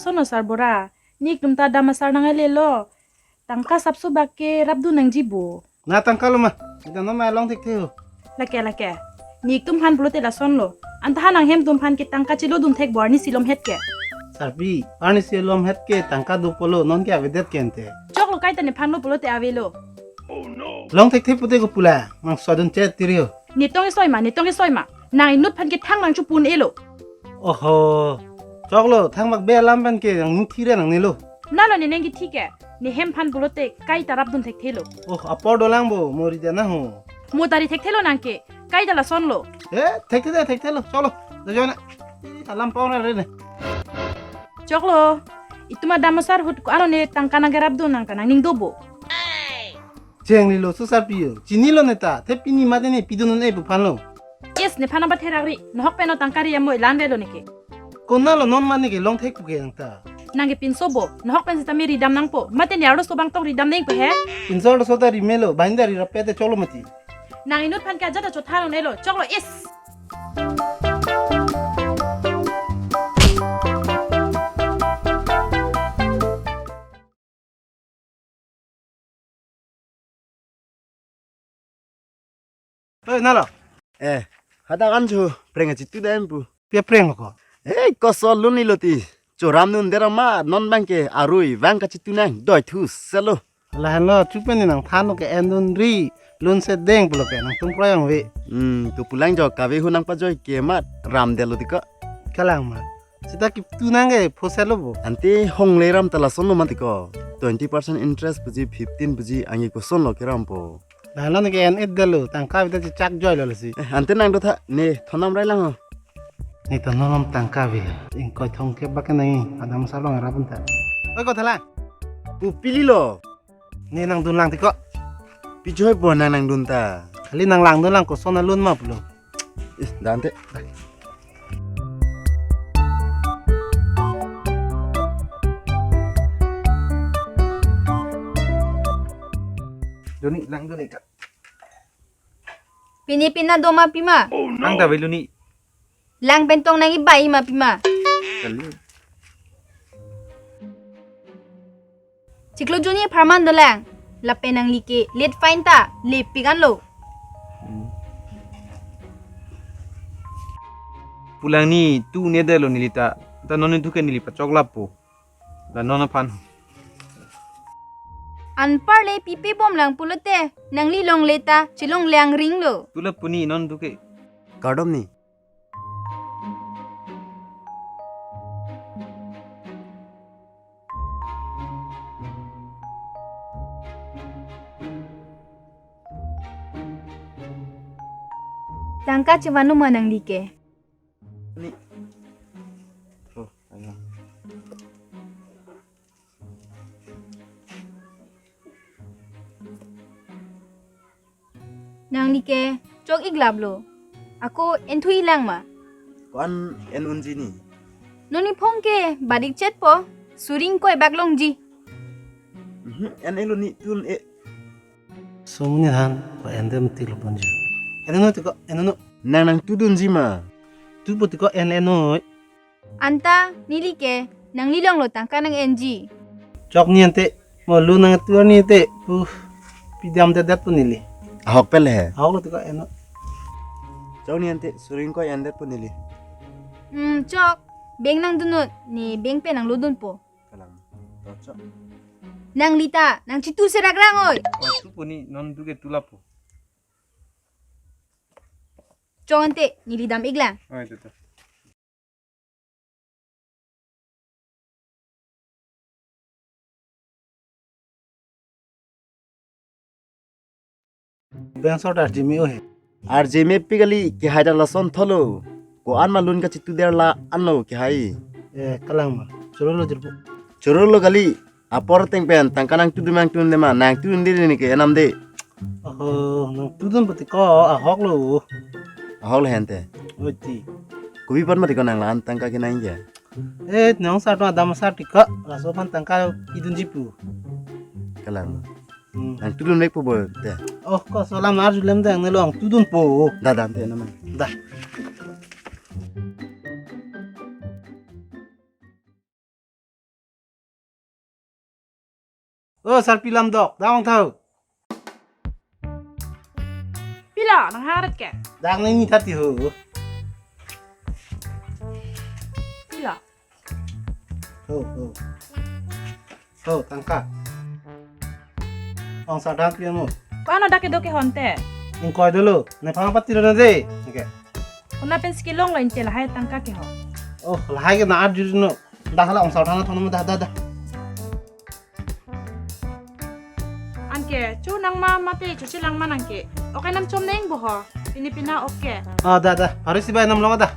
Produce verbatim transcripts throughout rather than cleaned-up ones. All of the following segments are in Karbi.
Sono sarbura, ne itum ta dam asar nang ale lo. Tangka sapso bak ke rapdun nangji bo. Na tangka lo ma. Kita no ma long thekthe ho. Lake lake. Ne itum aphan pulote lason lo. Anta ha nanghem atum aphan ke tangka chelodun thek bo arnisi lomhet ke. Sarpi, arnisi lomhet ke tangka do pulo non ke avedet ke ante. Choklo, kaita nephan lo pulote avelo. Long thekthe pute ko pula, mang sodun chet tiri ho. Ne tong isoi ma, ne tong isoi ma. Nang inut aphan ke thang nangchepun-elo. Oho. Choklo, thang bak be alam pen ke nang nuthi re nangnelo. Nalo ne neng kithi ke. Nehem aphan pulote kaita rapdun thekthelo. Oh, apor dolang bo, mo ri dana ho. Mo ta ri thekthelo nang ke. Kaita lason lo. Eh, thekthe, thekthelo. Choklo. Da jona. Ih, alam pon re ne. Choklo. Itum adamsar ahut ko-an ne tangka nang kerapdun nang ta nangning do bo. Chenglilo so sarpi ho. Chinilo ne ta. The pini mate ne pidun un-e pu aphan lo. Yes, nephan nang patherak ri. Nohok pen no tangka ri amo ilan velo neke. Konat lo non mane ke long thek pu ke nang ta. Nang ke pinso bo. Nohok pen sitame ridam nangpo. Mate ne arloso abang tong ridam nangpo he. Pinso arloso ta ri melo. Bahin ta ri rap-e te choklo mati. Nang inut aphan ke ajat ta chothan un-elo. Choklo is. Oi, nalo. Eh, hadak an chu prank achitu dam pu. Pi aprank ko? Eh, koso lun ni lo ti. Choram nun dera ma non abang ke arui vang kachitu nang doi thu selo. Lahenlo, chupen ni nangthan ke en dun ri, lun se deng pulo ke nangtum kroyang ve. Hmm, tu pulang jo kave hu nangpajoi ke mat ram delo ti ko. Kalang ma. Sita kitu nang ke phoselo bo. Ante hongle ram ta lason lo mati ko. Twenty percent interest puji, fifteen puji, angi koson lo keram po. Lahenlo ne ke en-et delo, tangka avida chichak joilo lasi. Eh, ante nang do tha, ne thonam rai lang ho. Ne thonam tangka avelo. Ingkoi thomkep bak ke nang, adamsar along arap un ta. Oi ko thalang. Pu pili lo. Ne nangdun lang ti ko. Pi joi bo nang nangdun ta. Kali nang langdun lang koson alun ma pulo. Is, dante. Doni, langdun ika. Pini pina doma pima. Ang ta velu ni. Lang pen tong nang ibai ma pima. Kali. Chiklo juni apharman dolang. Lapen nangli ke late fine ta, lepik anlo. Hmm. Pulang ni tu ne delo neli ta. Ta non tu ke neli pachok lapo. La non aphan. Anpar le pipe bom lang pulote. Nangli longle ta, chilongle angring lo. Tu lapu ni non tu ke. Kardom ni. Tangka chevan-o ma nangli ke? Ni. Oh, ayo. Nangli ke chok-ik lap lo. Ako enthu-i lang ma? Ko-an en unji ni? Non iphong ke badik chet po. Suri ingkoi bak longji. Mhm, en-elo ni tun e. Sumuni than, ko en-det mati lo ponji. En-o ti ko, en-o. Nang nangtudunji ma? Tu po ti ko en-e noi. Anta, neli ke, nangli longlo tangka nang-enji. Chok ni ante, mo lu nangtu ni te, pu, pidam det det pu neli. Ahok pele he. Ahok lo ti ko en-o. Chok ni ante, suri ingkoi en-det pu neli. Hmm, chok, bank nangdun-o, ne bank pen nanglodun po. Kalang. To chok. Nangli ta, nangchitu serak rang oi. Oh, tu po ni, non tu ke tu lapo. Chok ante, neli dam-ik lang. Oh, itu tu. Bang sort arjime o he. Arjime pi kali kehai ta lason tholo. Ko-an ma lun kachitu der la anlo kehai. Eh, kalang ma. Choro lo jirpo. Choro lo kali. Apor ateng pen tangka nangtudun nangtudun de ma, nangtudun de ni ke enam de. Oho, nangtudun pati ko ahok lo. Ahok lo hente. Oi ti. Kopi pan mati ko nang la-an tangka ke nang ya. Eh, nang sar tu adam sar ti ko, laso aphan tangka idunji pu. Kalang. Hmm. Nangtudun mek po bo te. Oh, ko so alam arjulem de, nelo nangtudun po. Da, da, ante nama. Da. O, sarpi lamdok, dak ong tha ho. Pilo, nang harat ke? Dak nangni tati ho. Pilo. Ho, ho. Ho, tangka. Ong sardan pian mo. Ko-an o dak kedo kehon te? Ingkoi dolo. Nephan patilo na de. Oke. Konat pensi kelonglo inte lahai tangka kehon? Oh, lahai ke na arjurino. Dah la ong sardan thon mo, dah, dah, dah. Anke, cho nang ma mate, choche lang ma nangke. Oke, nam chom neng bo ho. Pini pina oke. Ah, dah, dah. Hari si bai nam lo dah.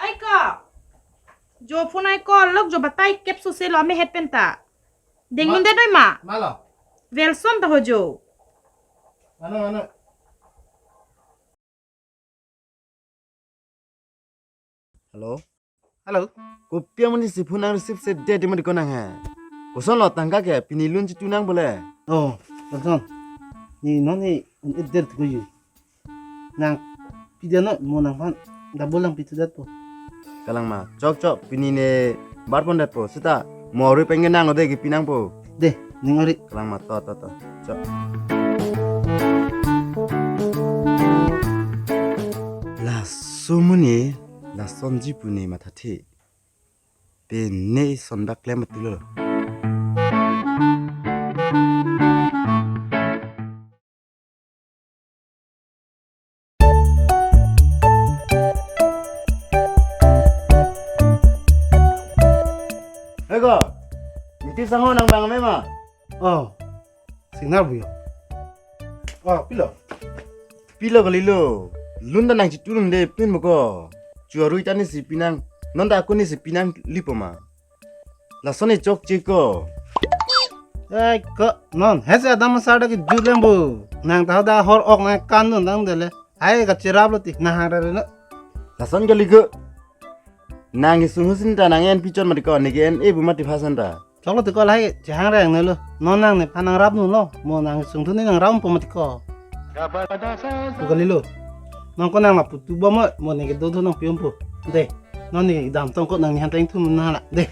Ai ko. Jo phone ai ko, lok jo batai kep suse lo ame het pen ta. Deng Ma-, nun de doi ma. Malo. Velson ta ho jo. Mano, mano. Hello. Hello. Kopi amonit si phone nang receive se de de mati ko nang he. Kosonlo tangka ke pini lun chitu nang bole. Oh, Johnson. Ne non ne un-et det ko yu. Nang pidetnon, mo nangphan double nangpithu detpo. Kalang ma, chok chok pini ne bar pon detpo. Seta mo ri pengke nanglo de kipi nangpo. De, ning ori. Kalang ma, to to to. Chok. Laso amonit, lason ji pu ne mathathe. Pine son bak klem atulo. Eko, miti sangho nang bang me ma? Oh, signal bu yo. Oh, pilo. Pilo kalilo. Lun ta nang chitu lun de pin mo ko. Chu arui ta ne si pinang. Non ta ako ne si pinang lipo ma. Lason ne chokche ko. Ai ko, non, hese adam sar da ke jut leng bu. Nang ta da hor ok nang kan nun dang dele. Hai ka cherap lo ti, nang hang ra re no. Lason kali ko. Nang ke sunghu sin ta nang en pichon mati ko, ne ke en e bu mati phasan ta. Choklo ti ko lahai chehang reng ne lo. Non nang nephan nang rap nu lo. Mo nang sungthu ne nang rap po mati ko. Ko kalilo. Non ko nang lapu tu bo mo, mo ne ke do do nang pion po. De. Non ne dam tong ko nang nihan teng thum na la. De.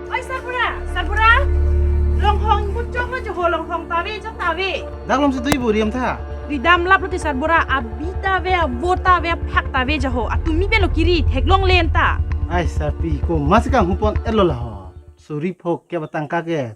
Oi, sarbura, sarbura. Longhong ingkut chok lo joho, longhong ta ave, chok ta ave. Dak lom si dui buriam tha. Ridam lap lo ti sarbura, abi ta ave, avo ta ave, aphak ta ave joho. Atumi pen lo kiri, theklong len ta. Ai, sarpi ko masi kang hupon elo la ho. Suri phok ke batang ka ke.